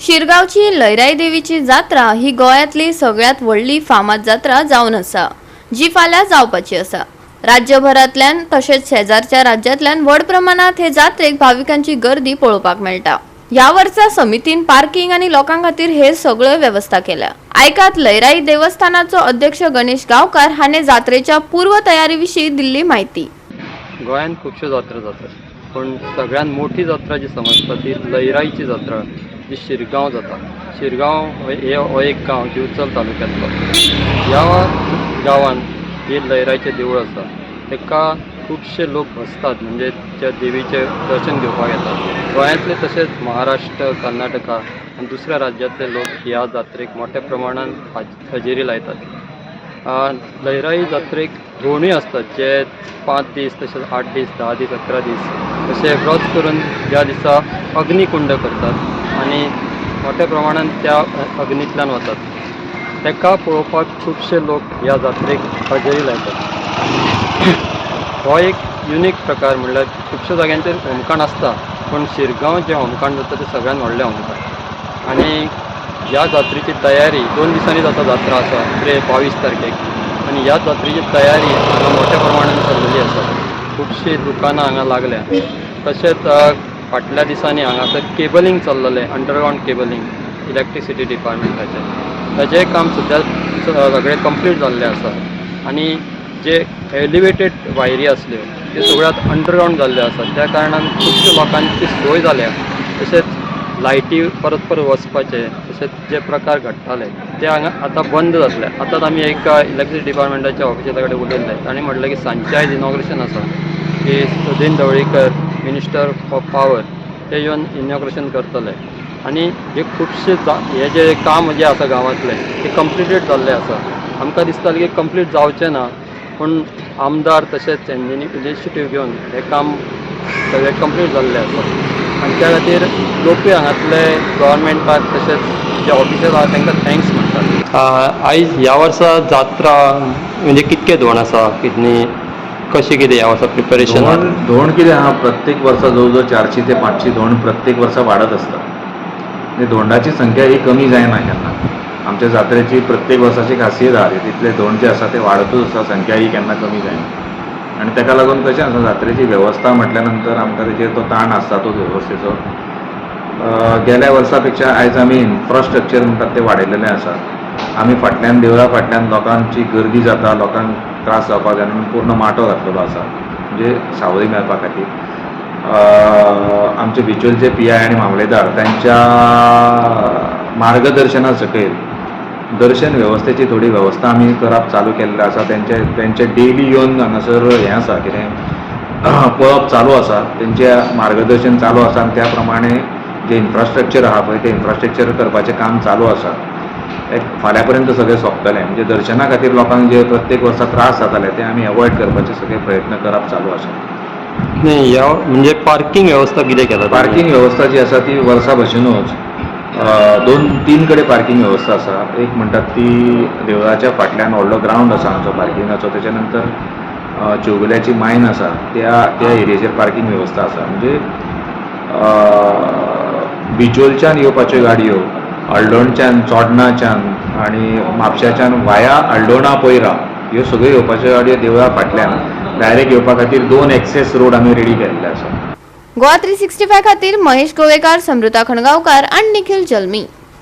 शिरगांवची लयराई देवीची जात्रा ही गोंयांतली सगळ्यात व्हडली फामाद जात्रा जावन आसा, जी फाल्यां जावपाची आसा. राज्यभरांतल्यान तशेंच शेजारच्या राज्यांतल्यान व्हड प्रमाणात हे जात्रेक भाविकांची गर्दी पळोवपाक मेळटा. ह्या वर्सा समितीन पार्किंग आनी लोकां खातीर हेर सगळ्यो वेवस्था केल्या. आयकात लयराई देवस्थानाचो अध्यक्ष गणेश गांवकार हाणे जात्रेच्या पूर्व तयारी विशीं दिल्ली म्हायती. गोंयांत खुबश्यो जात्रा जातात, पूण सगळ्यात मोठी जात्रा जी समजता ती लयराईची जात्रा, जी शिरगांव जाता. शिरगांव हो एक गांव दिवचल तालुक्यांतलो. ह्या गांवांत ही लयराईचें देवूळ आसा. ताका खुबशे लोक भजतात, म्हणजे त्या देवीचें दर्शन घेवपाक येतात. गोंयांतले तशेंच महाराष्ट्र, कर्नाटका आनी दुसऱ्या राज्यांतले लोक ह्या जात्रेक मोठ्या प्रमाणान हजेरी लायतात. लयराई जात्रेक धोणूय आसतात, जे 5 दीस, तशेंच 8 दीस, 10 दीस, 11 दीस अशे व्रत करून ज्या दिसा अग्निकुंड करतात आनी मोठ्या प्रमाणान त्या अग्नींतल्यान वतात, ताका पळोवपाक खुबशे लोक ह्या जात्रेक हजेरी लायतात. हो एक युनीक प्रकार, म्हणल्यार खुबश्या जाग्यांचेर होमखण आसता, पूण शिरगांव जें होमखण जाता तें सगळ्यात व्हडलें होमखण. आनी ह्या जात्रेची तयारी 2 दिसांनी जाता. जात्रा आसा 22 तारखेक आनी ह्या जात्रेची तयारी हांगा मोठ्या प्रमाणान चल्लेली आसा. खुबशीं दुकानां हांगा लागल्या. तशेंच फाटल्या दिसांनी हांगासर केबलिंग चल्ललें, अंडरग्रावंड केबलिंग इलेक्ट्रिसिटी डिपार्टमेंटाचें. ताचेंय काम सद्या सगळें कंप्लीट जाल्लें आसा आनी जे एलिवेटेड वायरी आसल्यो त्यो सगळ्यो आतां अंडरग्रावंड जाल्ल्यो आसा. त्या कारणान खुबश्या लोकांची सोय जाल्या. तशेंच लायटी परत परत वचपाचे तशेंच जे प्रकार घडटाले ते हांगा आतां बंद जातले. आतांच आमी एक इलेक्ट्रिसिटी डिपार्टमेंटाच्या ऑफिसरा कडेन उलयल्ले. तांणी म्हटलें की सांजचे आयज इनॉग्रेशन आसा की Sudin Dhavalikar, minister of power, ते येवन इनॉग्रेशन करतले. आनी हे खुबशे हे जे काम जे आसा गांवांतलें तें कंप्लिटेड जाल्लें आसा. आमकां दिसतालें की कंप्लीट जावचें ना, पूण आमदार तशेंच तेंच्यांनी इनिशिएटीव घेवन हें काम सगळें कंप्लीट जाल्लें आसा. आनी त्या खातीर लोकूय हांगातले गव्हर्मेंटाक तशेंच जे ऑफिसर आहा तांकां thanks म्हणटात. आयज ह्या वर्सा जात्रा म्हणजे कितके धोंड आसा, कितनी, कशें कितें ह्या वर्सा प्रिपरेशन? धोंड धोंड कितें आहा, प्रत्येक वर्सा जवळ जवळ 400 ते 500 धोंड प्रत्येक वर्सा वाडत आसता. म्हणजे धोंडाची संख्या ही कमी जायना केन्ना. आमच्या जात्रेची प्रत्येक वर्साची खासियत आहा ती, तितले धोंड जे आसा ते वाडतूच आसा, संख्या ही केन्ना कमी जायना. आनी ताका लागून कशें आसा, जात्रेची वेवस्था म्हटल्या नंतर आमकां तेजेर तो ताण आसता, तो वेवस्थेचो. गेल्या वर्सा पेक्षा आयज आमी इन्फ्रास्ट्रक्चर म्हणटात तें वाडयलेलें आसा. आमी फाटल्यान, देवळा फाटल्यान लोकांची गर्दी जाता, लोकांक त्रास जावपाक जायना म्हणून पूर्ण माटो घातलेलो आसा, म्हणजे सावळी मेळपा खातीर. आमचे बिचोलचे पीआय आनी मामलेदार त्यांच्या मार्गदर्शना सकयल दर्शन वेवस्थेची थोडी वेवस्था आमी करप चालू केल्लें आसा. तेंचे तेंचे डेली येवन हांगासर हें आसा, कितें पळोवप चालू आसा, तेंचें मार्गदर्शन चालू आसा आनी त्या प्रमाणे जें इन्फ्रास्ट्रक्चर आहा पळय, तें इन्फ्रास्ट्रक्चर करपाचें काम चालू आसा. एक फाल्यां पर्यंत सगळें सोंपतलें. म्हणजे दर्शना खातीर लोकांक जे प्रत्येक वर्सा त्रास जाताले ते आमी एवॉयड करपाचे सगळे प्रयत्न करप चालू आसा. न्ही, ह्या म्हणजे पार्किंग वेवस्था कितें केला? पार्किंग वेवस्था जी आसा ती वर्सा भशेनूच दोन तीन कडेन पार्किंग वेवस्था आसा. एक म्हणटात ती देवळाच्या फाटल्यान व्हडलो ग्रावंड आसा आमचो पार्किंगाचो. तेच्या नंतर चौगुल्याची मायन आसा, त्या त्या एरियेचेर पार्किंग वेवस्था आसा. म्हणजे बिचोलच्यान येवपाच्यो गाडयो हळदोणच्यान, चोडणाच्यान आनी म्हापशाच्यान वाया हळदोणा, पयरा ह्यो सगळ्यो येवपाच्यो गाडयो देवळा फाटल्यान डायरेक्ट येवपा खातीर दोन एक्सेस रोड आमी रेडी केल्ले आसा. गोवा 365 खातीर महेश गोवेकार, समृता खणगांवकार आणि निखिल जल्मी.